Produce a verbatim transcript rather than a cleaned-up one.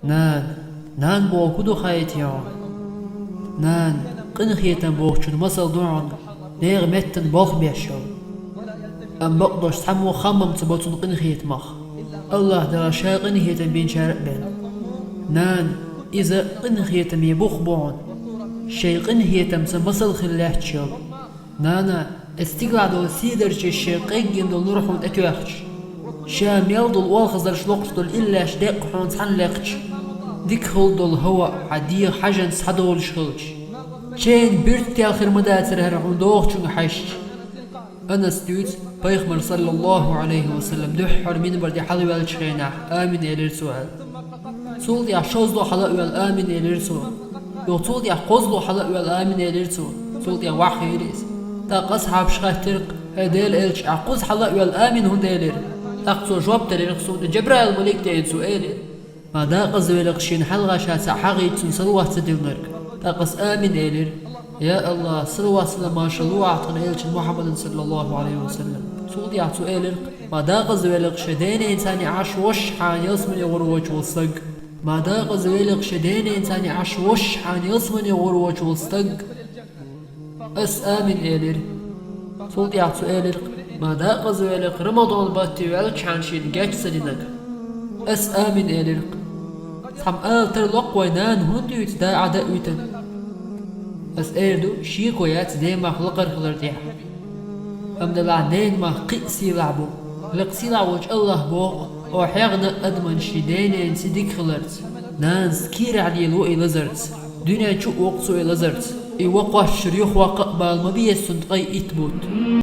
Нана, нана боху хӀун ду хаийта хьуна? Нана, къинхетам бохучун масал ду хьуна, нехан меттана болх беш йолу. Амма бакъдолуш цхьаммо хам ма ца бо цунна къинхетамах. АллахӀ Дала Ша къинхетам бинчарах а бен. Нана, иза къинхетаме бух бу хьуна, шайн къинхетамца масал хила лаьтташ йолу. Нана, оцу стигалахь долу сийдарчаш шайн къеггина долу нур хьуна тӀетоьхча, ша мел долу олхазарш локхуш долу иллеш деккъа хьуна цхьаьна лекхча, дика хуьлу долу хӀаваъ хьан дегӀан хьажанца схьадолуш хилча, ченан буьртиг телхир ма дацара хӀара хьуна дохучуьнга хьаьжча. Анаса дуьйцу, Пайхамар, саллаллаху Ӏалайхи ва саллам, дуьххьара минбар тӀе хьалаваьллачу хенахь, «Амин», — элира цо аьлла. Цул тӀаьхьа шозлагӀа хьала а ваьлла, «Амин», — элира цо. Юха цул тӀаьхьа кхозлагӀа хьала а ваьлла, «Амин», — элира цо. Цул тӀаьхьа ваххийра иза. ТӀаккха асхьабаша хаьттира-кх: «ХӀай Делан элча, ахь кхуза хьала а ваьлла, амин хӀунда элира?» ТӀаккха цо жоп делира-кх: «Суна тӀе Жабраил-малик деана цо элира. Ма декъаза велахь шена хьалха ша цхьаъ хьагӀийча цунна салават ца диллинарг». ТӀаккха аса амин элира. Я АллахӀ, салават-салам-маршалла луъахь тхан элчана Мухьаммадана, саллаллаху Ӏалайхи ва саллам. Цул тӀаьхьа цо элира-кх: «Ма декъаза велахь шен дененаца Ӏаш волуш хьан ялсамане гӀур воцуш волу стаг». «Ма декъаза велахь шен дененаца Ӏаш волуш хьан ялсамане гӀур воцуш волу стаг». Ас амин элира. Цул тӀаьхьа цо элира-кх: «Ма декъаза велахь Рамадан баттахь ваьлча хьан шена геч ца динарг». Ас амин элира-кх. Цхьамма ала тарло-кх вайн нана хӀунда дуьйцу да Ӏад а уьйтан? Ас эр ду, шеко яц ден мах лакхара хилар тӀехь. Амма делахь ненан мах кхин а сийлахь бу. Лекха сийлахь волчу АллахӀа боху: «Хьо хьегна адаман шен дененаца дика хиларца, нанас кийрахь лело и лазарца, дуьнен чу а воккху цо и лазарца, и вон кхоччуш юхаваккха а бала ма беза цунна ткъе итт бутт».